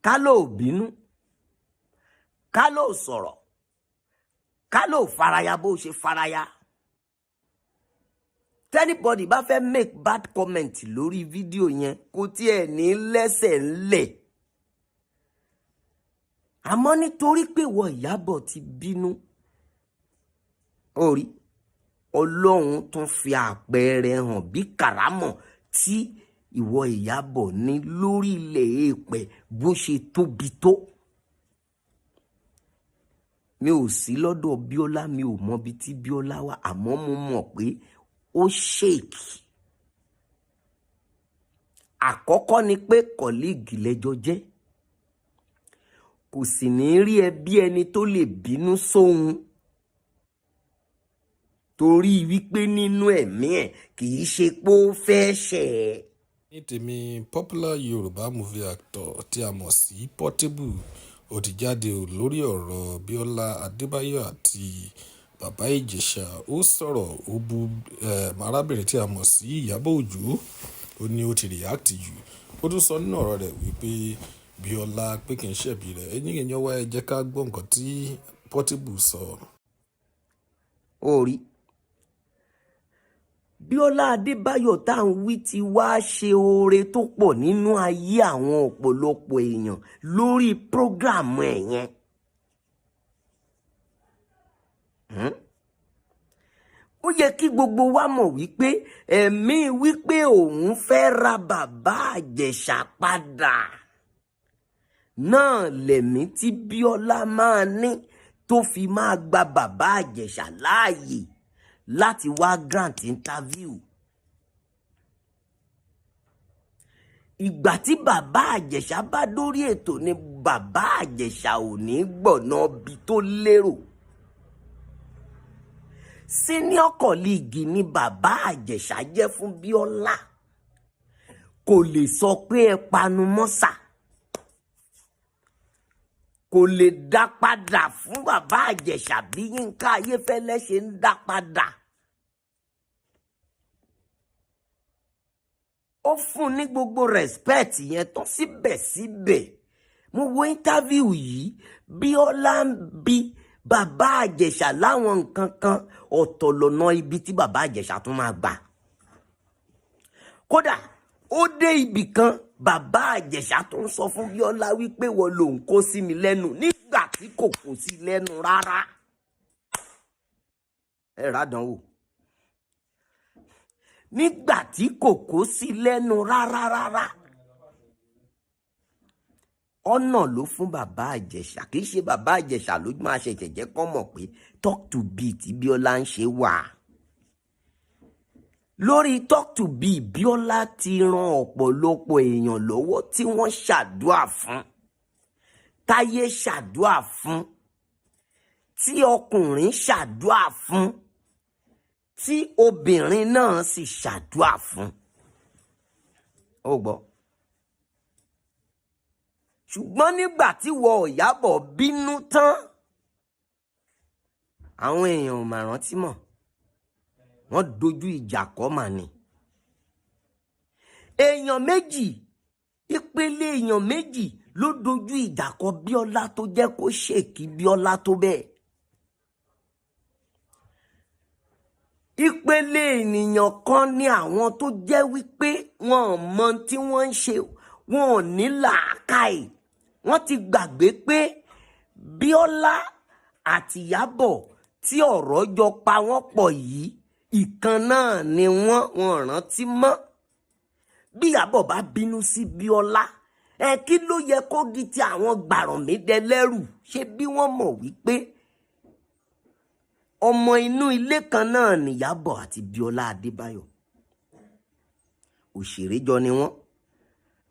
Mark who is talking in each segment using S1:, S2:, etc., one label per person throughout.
S1: Ká ló bínú, ká ló sọ̀rọ̀, ká ló faraya bó ṣe faraya. Tí anybody bá fẹ́ make bad comment lórí fídíò yẹn, kò tiẹ̀ ní lẹ́sẹ̀ ńlẹ̀. Àmọ́ nítorí pé wọ Ìyábọ̀ ti bínú, orí Ọlọ́run tún fi àpẹẹrẹ hàn bí kàrámọ̀ tí ìwọ Ìyábọ̀ ní lórí ilẹ̀ èèpẹ̀ bó ṣe tóbi tó. Mi ò sí lọ́dọ̀ Bíọ́lá, mi ò mọbi tí Bíọ́lá wà, àmọ́ mo mọ̀ pé ó shake. Àkọ́kọ́ ni pé colleague lẹ́jọ́ jẹ́, kò sì ní rí ẹ bí ẹni tó lè bínú sóhun, torí wípé nínú ẹ̀mí ẹ̀, kì í ṣe pé ó fẹ́ ṣẹ̀ ẹ́.
S2: Ní tèmi, popular Yorùbá movie actor tí a mọ̀ sí Portable, ó ti jáde lórí ọ̀rọ̀ Bíọ́lá Adébáyọ̀ àti Bàbá Ìjẹ̀ṣà. Ó sọ̀rọ̀, ó bu arábìnrin tí a mọ̀ sí Ìyábọ̀ Òjó. Ó ní ó ti react jù. Ó tún sọ nínú ọ̀rọ̀ rẹ̀ wípé Bíọ́lá pé kì í ṣẹ̀bi rẹ̀. Ẹ̀yin èèyàn wa, ẹ jẹ́ ká gbọ́ nǹkan tí Portable sọ.
S1: Ó rí Bíọ́lá Adébáyọ̀ tá à ń wí ti wá ṣe oore tó pọ̀ nínú ayé àwọn ọ̀pọ̀lọpọ̀ èèyàn lórí program ẹ̀ yẹn. Ó yẹ kí gbogbo wa mọ̀ wípé ẹ̀mí wípé òun fẹ́ ra Bàbá Ìjẹ̀ṣà padà náà lẹ̀mí tí Bíọ́lá máa ní tó fi máa gba Bàbá Ìjẹ̀ṣà láàyè láti wá grant interview. Ìgbà tí Bàbá Ìjẹ̀ṣà bá dórí ètò ni Bàbá Ìjẹ̀ṣà ò ní gbọ̀nà bí tó lérò. Senior colleague ni Bàbá Ìjẹ̀ṣà jẹ́ fún Bíọ́lá, kò lè sọ pé ẹ panu mọ́ sà, kò lè dá padà fún Bàbá Ìjẹ̀ṣà bí Yínká Ayéfẹ́lẹ́ ṣe ń dá padà. Ó fún ní gbogbo respect yẹn tán. Síbẹ̀síbẹ̀, mo wo interview yìí, Bíọ́lá ń bi Bàbá Ìjẹ̀ṣà láwọn nǹkan kan, ọ̀tọ̀ lọ́nà ibi tí Bàbá Ìjẹ̀ṣà tún máa gbà. Kódà ó dé ibì kan, Bàbá Ìjẹ̀ṣà tó ń sọ fún Bíọ́lá wípé wọ́n lòun kó sí mi lẹ́nu nígbà tí kò kó sí lẹ́nu rárá. Ẹ ràdánwò nígbà tí kò kó sí lẹ́nu rárá rárá. Ọ̀nà ló fún Bàbá Ìjẹ̀ṣà. Kì í ṣe Bàbá Ìjẹ̀ṣà ló máa ṣẹ̀ṣẹ̀ jẹ́ kọ́ mọ̀ pé talk to B tí Bíọ́lá ń ṣe wà. Lórí talk to B, Bíọ́lá ti ran ọ̀pọ̀lọpọ̀ èèyàn lọ́wọ́ tí wọ́n ṣàdúà fún, táyé ṣàdúà fún, tí ọkùnrin ṣàdúà fún, tí obìnrin náà sì ṣàdúà fún. Ó gbọ́. Ṣùgbọ́n nígbà tí wọ Ìyábọ̀ bínú tán, àwọn èèyàn ò mà rántí mọ́, wọ́n dojú ìjà kọ́ mà ní. Èèyàn méjì, ìpele èèyàn méjì ló dojú ìjà kọ Bíọ́lá tó jẹ́ kó ṣèkí Bíọ́lá tó bẹ́ẹ̀. Ìpele ènìyàn kan ní àwọn tó jẹ́ wípé wọn ò mọ tí wọ́n ń ṣe, wọn ò ní làákàyè. Wọ́n ti gbàgbé pé Bíọ́lá àtìyábọ̀ tí ọ̀rọ̀ jọ pa wọ́n pọ̀ yìí, ìkan náà ni wọ́n. Wọn rántí mọ́. Bí Ìyábọ̀ bá bínú sí Bíọ́lá ẹ, kí ló yẹ kó di ti àwọn gbàrànmídẹ́lẹ́rù? Ṣé bí wọ́n mọ̀ wípé ọmọ inú ilé kan náà nìyábọ̀ àti Bíọ́lá Adébáyọ̀, òṣèré jọ ni wọ́n.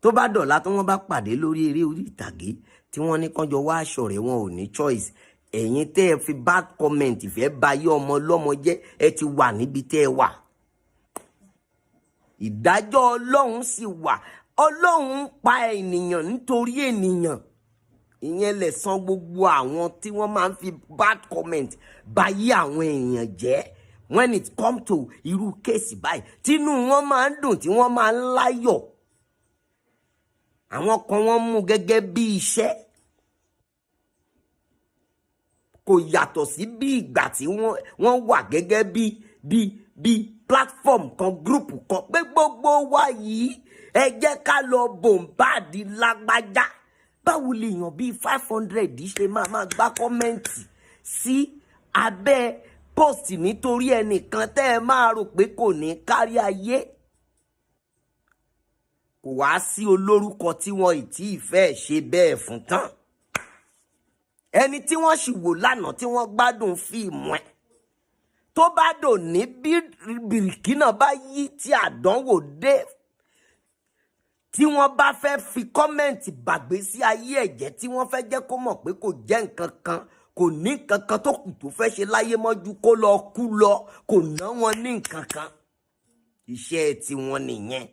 S1: Tó bá dọ̀la tí wọ́n bá pàdé lórí eré orí ìtàgé tí wọ́n ní kánjọ wá aṣọ rẹ̀, wọn ò ní choice. Ẹ̀yin tẹ́ ẹ fi bad comment fẹ́ bayé ọmọ ọlọ́mọ jẹ́, ẹ ti wà níbi tẹ́ ẹ wà. Ìdájọ́ Ọlọ́run sì wà. Ọlọ́run ń pa ènìyàn nítorí ènìyàn. Ìyẹn lè san gbogbo àwọn tí wọ́n máa ń fi bad comment bayé àwọn èèyàn jẹ́. When it come to irú case báyìí, tínú wọn máa ń dùn, tí wọ́n máa ń láyọ̀. Àwọn kan wọ́n mú gẹ́gẹ́ bí iṣẹ́, kò yàtọ̀ sí bí ìgbà tí wọ́n wà gẹ́gẹ́ bí platform kan, group kan, pé gbogbo wa yìí, ẹ jẹ́ ká lọ bombard lágbájá. Báwo lèèyàn bíi 500 ṣe máa gbá comment sí abẹ́ post nítorí ẹnìkan tẹ́ ẹ máa rò pé kò ní kárí ayé? Kò wá sí olórúkọ tí wọn ì tí ì fẹ́ ṣe bẹ́ẹ̀ fún tán. Ẹni tí wọ́n sì wò lánàá, tí wọ́n gbádùn fíìmù ẹ̀, tó bá dò ní bí bìrìkì náà bá yí, tí àdánwò dé, tí wọ́n bá fẹ́ fi comment bàgbé sí ayé ẹ̀jẹ̀, tí wọ́n fẹ́ jẹ́ kó mọ̀ pé kò jẹ́ nǹkan kan, kò ní nǹkan kan tó kù tó fẹ́ ṣe láyé mọ́jú, kó lọ kú lọ, kò ná wọn ní nǹkan kan. Iṣẹ́ tiwọn nìyẹn.